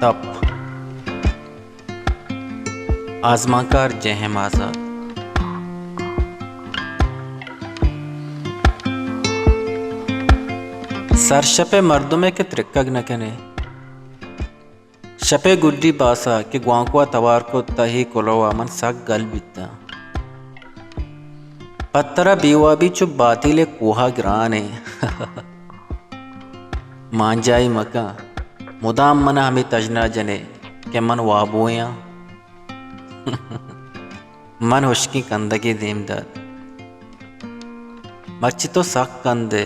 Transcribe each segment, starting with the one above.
تپ۔ آزمانکار J M آزات۔ سرشپ ءِ مردمے کہ ترکگ نہ کن ئے۔ شپ ءِ گڈی باسا کہ گوانکو ءَ توار کت، تہ اے کلوہ ءَ من سک گل بیتاں۔ پہ ترا بے وابی چو باتیل ءِ کوہ ءَ گران اِنت۔ مانجائی مکن، مدام من ءَ ہمے تژن ءَ جن ئے کہ من وابوئے آں۔ من ہشکیں کندگے دیم دات۔ مرچی تو سک کند ئے۔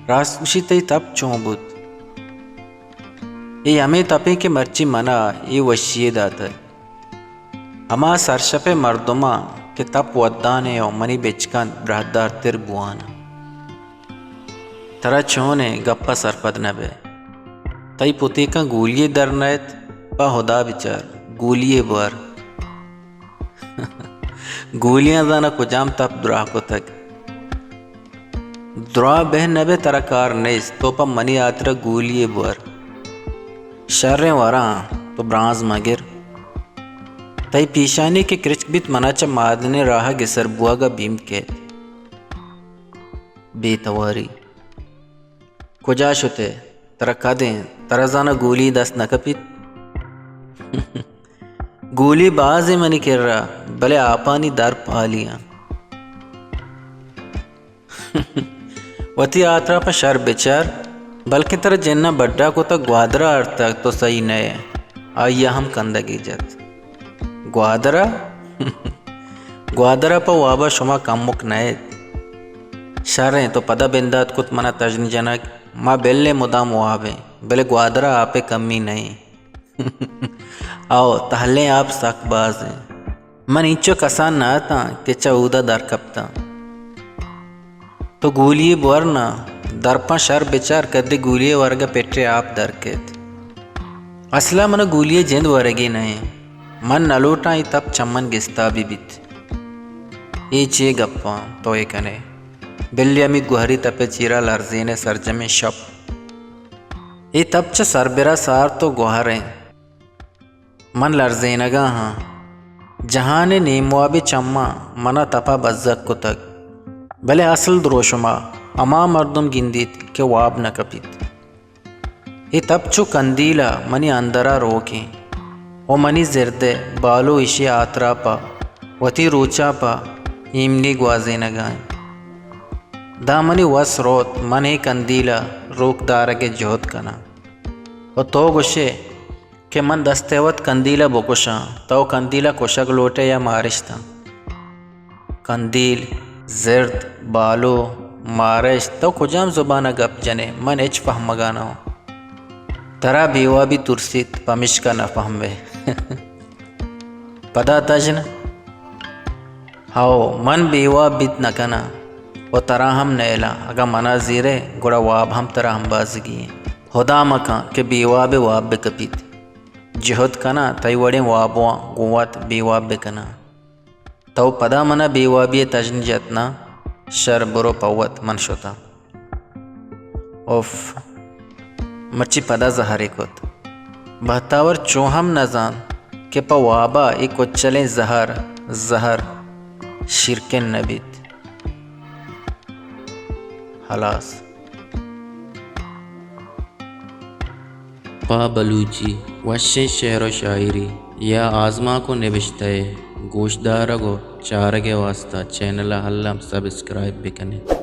راست گوشی، تئی تپ چون بوت؟ اے ہمے تپ اِنت کہ مرچی من ءَ اے وشی یے داتگ۔ ہما سرشپ ءِ مردماں کہ تپ ودان اِنت ءُ منی بچکند براہدارتر بوان اَنت۔ ترا چون اِنت، گپ ءَ سرپد نہ بئے؟ تئی پتیکاں گولی یے در نئیت؟ پہ ہدا بچار، گولی یے بور۔ گولیاں زاناں کجام تپ دراہ کتگ۔ دراہ بہ نہ بئے، ترا کار نیست، تو پہ منی ہاترا گولی یے بور۔ شریں وراں، تو برانز مگر۔ تئی پیشانی کہ کرچک بیت، من ءَ چہ مادنیں راہ ءَ گسر بوگ ءَ بیم کیت۔ بے تواری۔ کجا شت ئے؟ ترا کد اِنت؟ ترا زاناں گولی دست نہ کپیت؟ گولی باز اِنت منی کرا، بلے آپانی درپ ہالی اَنت۔ وتی ہاترا پہ شر بچار، بلکیں ترا جناں بڈا کتگ، گوادر ءَ آرتگ، تو سہی نہ ئے۔ آئی ءَ ہم کندگے جت۔ گوادر ءَ؟ گوادر ءَ پہ واب ءَ شما کمک نہ اِت۔ شر اِنت، تو پدا بندات کت من ءَ تژن جنگ۔ ما بل ایں مدام واب ایں، بلے گوادر ءَ آپ ءِ کمی نہ اِنت۔ او، تہلیں آپ سک باز اِنت۔ من اینچو کسان نہ اتاں کہ چہ اود ءَ در کپتاں۔ تو گولی یے بور ناں، درپاں شر بچار، کدی گولی یے ورگ ءَ پٹے آپ در کیت۔ اصل ءَ من ءَ گولی یے جند ورگی نہ اِنت۔ من نہ لوٹاں اے تپ چہ من گستا بہ بیت۔ اے چے گپاں تو اے کن ئے؟ بلے ہمے گوہری تپ ءِ چیرا لرزین ءِ سرجمیں شپ۔ اے تپ چہ سربرا سارت ءُ گوہر اِنت۔ من لرزینگ ءَ آں۔ جہان ءِ نیم وابیں چماں من ءَ تپ ءَ بزگ کتگ۔ بلے اصل دروشم ءَ ہما مردم گندیت کہ واب نہ کپیت۔ اے تپ چو کندیل ءَ منی اندر ءَ روک اِنت ءُ منی زرد ءِ بالو ایشی ءِ ہاترا پہ وتی روچاں پہ ایمنی گوازینگ ءَ اِنت۔ داں منی وس روت، من اے کندیل ءَ روک دارگ ءِ جہد کناں۔ ءُ تو گوش ئے کہ من دست ءَ وت کندیل ءَ بکشاں، تو کندیل ءَ کشگ لوٹ ئے یا مارشتاں؟ کندیل، زرد، بالو، مارشت، تو کجام زبان ءَ گپ جن ئے؟ من ہچ پہمگ ءَ نہ آں۔ ترا بے وابی ترسیت، پمیشکا نہ پہم ئے۔ پدا تژن؟ ہئو، من بے واب بیت نہ کناں ءُ ترا ہم نئیلاں۔ اگاں من ءَ زیر ئے، گڑا واب ہم ترا امبازگی اِنت۔ ہدا مہ کن کہ بے واب ءِ واب بہ کپیت۔ جہد کناں، تئی وڑیں وابواں گوں وت بے واب بہ کناں۔ تو پدا من ءَ بے وابی ءِ تژن جت ناں؟ شر، برو پہ وت، من شتاں۔ اف، مرچی پدا زہرے کت۔ بہتاور چو ہم نہ زانت کہ پہ واب ءَ اے کچلیں زہر، زہر شیرکن نہ بیت۔ ہلاس۔ پہ بلوچی وشیں شعر ءُ شاعری یا آزمانک ءُ نبشتہ ءِ گوشدارگ ءُ چارگ ءِ واستہ چینل ءَ الم سبسکرائب بہ کن ات۔